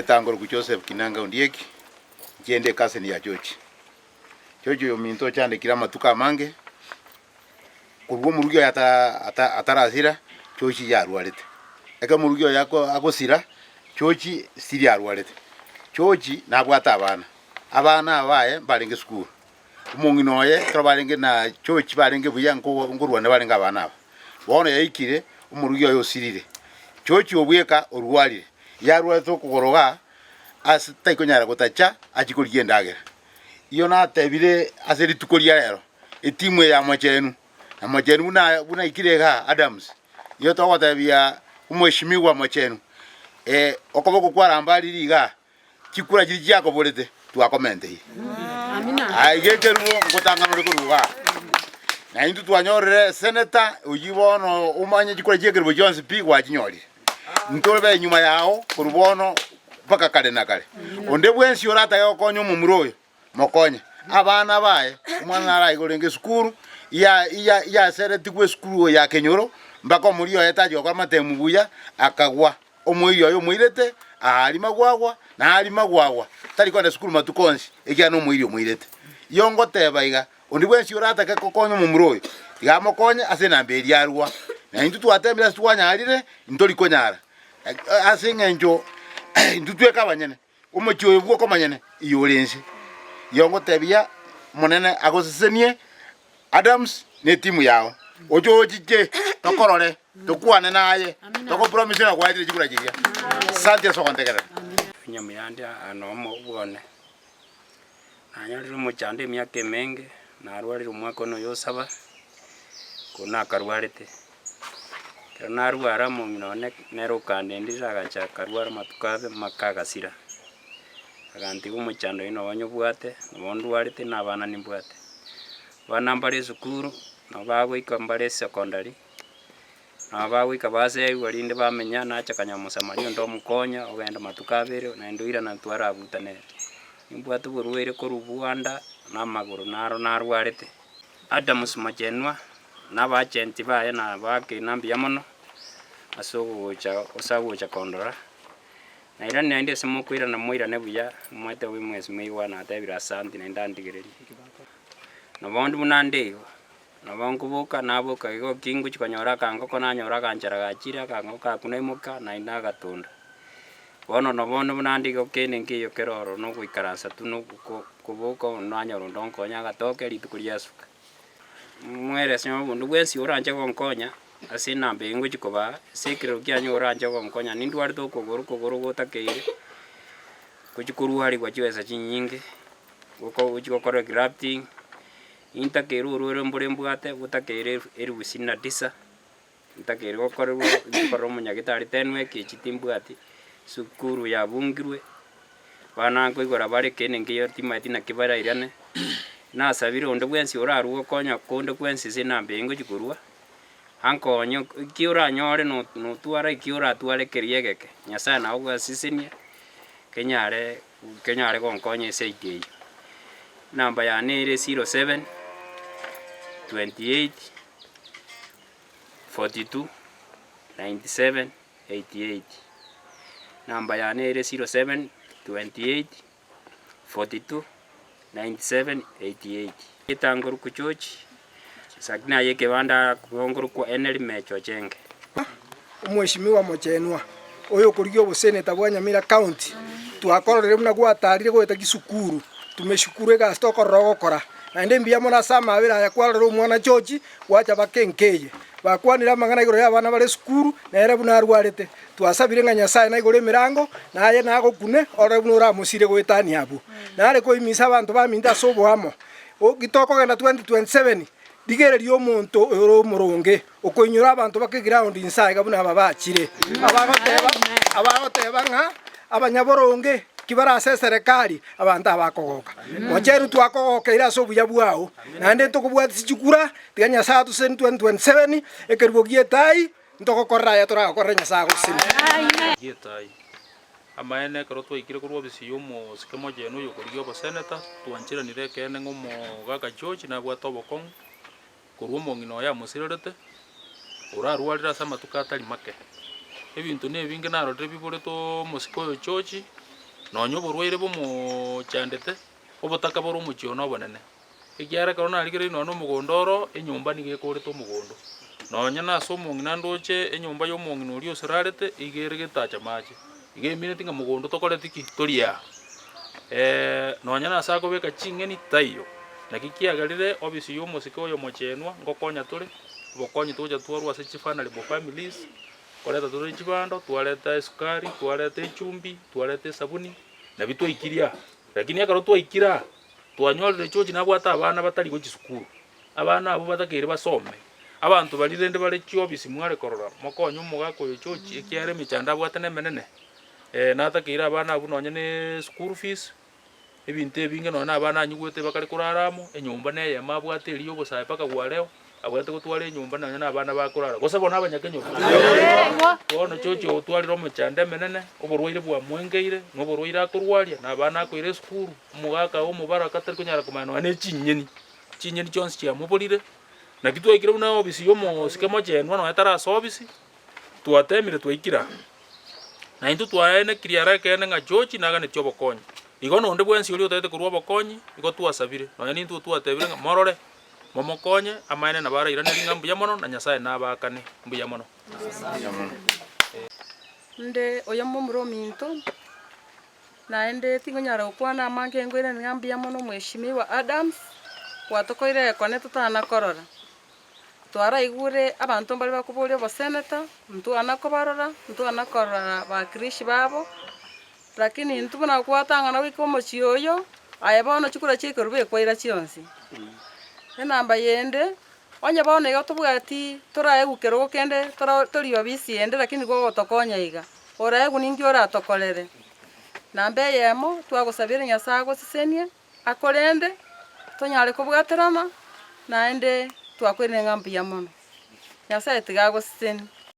Erieta ngoroku Joseph Kinanga Ondieki, inche inde ecousin ya George. George oyo ominto ochandekire amatuko amange, korwa omorugi oye ata ata atarasira, George iga arwarete. Ekero omorugi oye ako agosira, George still arwarete. George nabwate abana, abana aba baye mbarenge esukuru, omong'ina oye ekero barenge na George barenge buya nko nkorwania barenge abana aba. Bono yaikire, omorugi oye osirire. George obweka orwarire, yarwarete okogoro igaa, ase taikonyara gotacha achie korigia endagera. Iyo natebire ase rituko ria rero, etimu eye ya Mochenu, na Mochenu buna buna aikire igaa Adams, iyo togotebia omweshimiwa Mochenu, okoboko kwarambarire igaa, chikura chiria chiakoborete twakomenteire. Aye iga ekerubo ngotang'ana ore korwa igaa. Na intwe twanyorire senator oyio bono omanye chikura chia ekerubo chionsi pi gwachinyorire. Ntobe enyuma yao korwa bono mpaka kare na kare. Onde bwensi oratake gokonya omomura oyo, mokonye. Abana baye, omwana naro aiga orenge esukuru, ya ya yaseretigwe esukuru ya kenyoro, mpaka omoria oye tachi gokora amatemu buya, akagwa. Omoiri oye omoirete, aaria magwagwa, na aaria magwagwa, tari kogenda esukuru matuko onsi, ekiagera nomoiri omoirete. Igo ngoteba iga, Onde bwensi oratake gokonya omomura oyo, tiga amokonye ase enamba eria arua. Na intwe twateemire ase twanyarire, ntori konyara. Ase eng'encho intwe tweka abanyene, omochie oyo bwoka omonyene iyo ore inse. Igo ngotebia Omonene agosesenie Adams na etimu yao, oche ochiche tokorore, tokwane naye, togopromise ng'a gwaetire chikura chiria. Asante ase ogontegerera. Onye muyande aa nomo bwone. Nanyorire omochando emiaka emenge, narwarire omwaka one oyo osaba, ko nakarwarete. Ekero narwara omong'ina one nere okandendire agacha akarwara amatuko abe mpaka agasira. Agantiga omochando oyio nabo nyobwate, nabo ndwarete na abana nimbwate. Abana mbare esukuru, nabo bagoika mbare esecondary. Nabo bagoika baseegwa rinde bamenya, nacha kanya omosamaria onde omokonya, ogenda matuko abere, naende oirana ntwarabuta nere. Nimbwate oborwaire korwa bwanda, na amagoro naro narwarete. Adams Mochenwa, na abaachenti baye na abakina mbuya mono, ase ogocha ase agocha kondora. Nairani naende ase mokoirana moirane buya, moete obe mwensi moigwane natebire asanti naende andigererie. Nabo onde buna nde igo. Nabo nkoboka, naboka igo ki ngochia konyora akangoko nanyora aganchera gachire, akangoko akwo naimoka, naende nagatunda. Bono nabo onde buna ande igo kende nkeiyo kere ororo na ogoikaransa tu na oko koboka nanyora onde onkonye agatoke rituko riasuka. Mwerese onye onde bwensi oranche gonkonya, ase enamba eye ngochia kobaa, ase ekerero kiane oranche gonkonya nindwarete okogoro, okogoro gotakeire, gochia korwarigwa chibesa chinyinge, goko gochia gokora grafting. Intakeire orwere mbore mbwate, botakeire erusi na tisa, ntakeire gokorerwa nkorora omonyagitari tenweki echi timbwati, sukuru yabungirwe, bana nkoigora bare kende nkeiyo timanyeti naki barairane, nasabire onde bwensi orarwe gokonya konde kwensi ase enamba eye ngochi korwa, ankonye ekio oranyore no notwara ekio oratware keria egeke, Nyasaye nagogosesenia, kenyare Kenyare gonkonya esaidi eyio. Enamba yane ere 07 28 42 97 88. Enamba yane ere 07 28 42 97 88. Etangoruku George, Sakini aye ekebanda gongorokwa Henry Mecho Ochenge. Omweshimiwa Mochenwa, oyokorigia oboseneta bwa Nyamira County, twakororire buna gwatarire goeta chisukuru, tumeshukuru egasi tokorora ogokora, naende mbuya mono ase amabera aya kwarorire omwana George gwacha baka enka eye. Bakwanire amang'ana igoro y'abana bare esukuru, nere buna arwarete. Twasabire ng'a Nyasae naigore emerango, na aye nagokune, orore buna oramosire goetania abwo. Nare koimisa abanto baminto ase oboamo. Gitokogenda 2027, rigereria omonto oyore omoronge. Okoinyora abanto bake eground inse aiga buna aba bachire, abagoteba abagoteba ng'a abanyaboronge ki bare ase eserekari, abanto aba bakogoka. Mochenu twakogokeire ase obuya bwao, naende ntokobwatisi chikura, tiga Nyasaye atosesenie 2027, ekerubo gi'etai, ntogokorera aya toragokorere Nyasaye agosesenie. Gi'etai. Amaene ekero twaikire korwa ofisi y'omosike mochenu oyokorigia oboseneta, twancheranire ekeene ng'a omogaka George nabwate obokong'u, Korwa omong'ina oye amosirerete, orarwarire ase amatuko atari make. Ebinto nebinge narorire biborete omosike oyo George. Nonya oborwaire bomochandete, obotaka bore omochie one obonene. Ekiagera ekero narigereire nonya na omogondo oro, enyomba nigo ekorete omogondo. Nonya nase omong'ina ndoche enyomba ya omong'ina oria osirarete, iga ere getacha mache. Iga emineti ng'a mogondo tokoreti ki? Tori aa. Nonya nase akobeka ching'eni taiyo. Naki kiagerire obisi ya omosike oyo omochenwa ngokonya tore, obokonyi togocha twarwa ase chivulnerable families, koreta tore chibando, twareta esukari, twareta echumbi, twareta esabuni, nabio twaikirie aa. Lakini ekero twaikire aa, twanyorire George nabwate abana batari gochia sukuru, abana abwo batakeire basome, abanto baria rende bare chiofisi mware korora, mokonye omogaka oyo George ekiagera emechando abwate nemenene, natakeire abana abwo nonye ne school fees, ebinto ebinge nonye na abana anyigwete bakare korara amo, enyomba na eyemo abwate eria ya obosae mpaka gwareo, abwenerete gotwara enyomba nonye na abana bakorara, gose bono abanyakenyoro? Bono chochi otwarire omechando emenene, oborwaire bwamwengeire, na oborwaire akorwaria, na abana akoira esukuru, omogaka omobaraka tari konyara komanya nonye na echinyeni, chinyeni chionsi chiamoborire, naki twaikire buna obisi ya omosike mochenwa nonye tara ase obisi, twatemire twaikire aa. Na intwe twaenekirie ere ekeene ng'a George naganetie obokonyi. Igo nonde bwensi oria otagete korwa obokonyi, igo twasabire, nonya nintwe twatebire ng'a morore, momokonye, amaene nabo arairanerie ng'a mbuya mono, na Nyasaye nabaakane mbuya mono. Inde oyomo omura ominto, naende tingonyara gokwana amange nkoirane ng'a mbuya mono Mheshimiwa Adams, gwatokoire ekone totana korora. Twaraigure abanto mbare bakoboria oboseneta, ntwana kobarora, ntwana korora abakirishi babo, lakini intwe buna gwatang'ana goika omochie oyo, aye bono chikura chia ekerubo ekwaira chionsi. Enamba yende, onye bono iga tobwati toraegwe kerogo kende tora tori obisi ende lakini gogotokonya iga, oraegwe ninki oratokorere. Namba eyemo, twagosabire Nyasaye agosesenie. Akorende tonyare kobwaterana, naende twakwerire ng'a mbuya mono. Nyasae tiga agosesenie.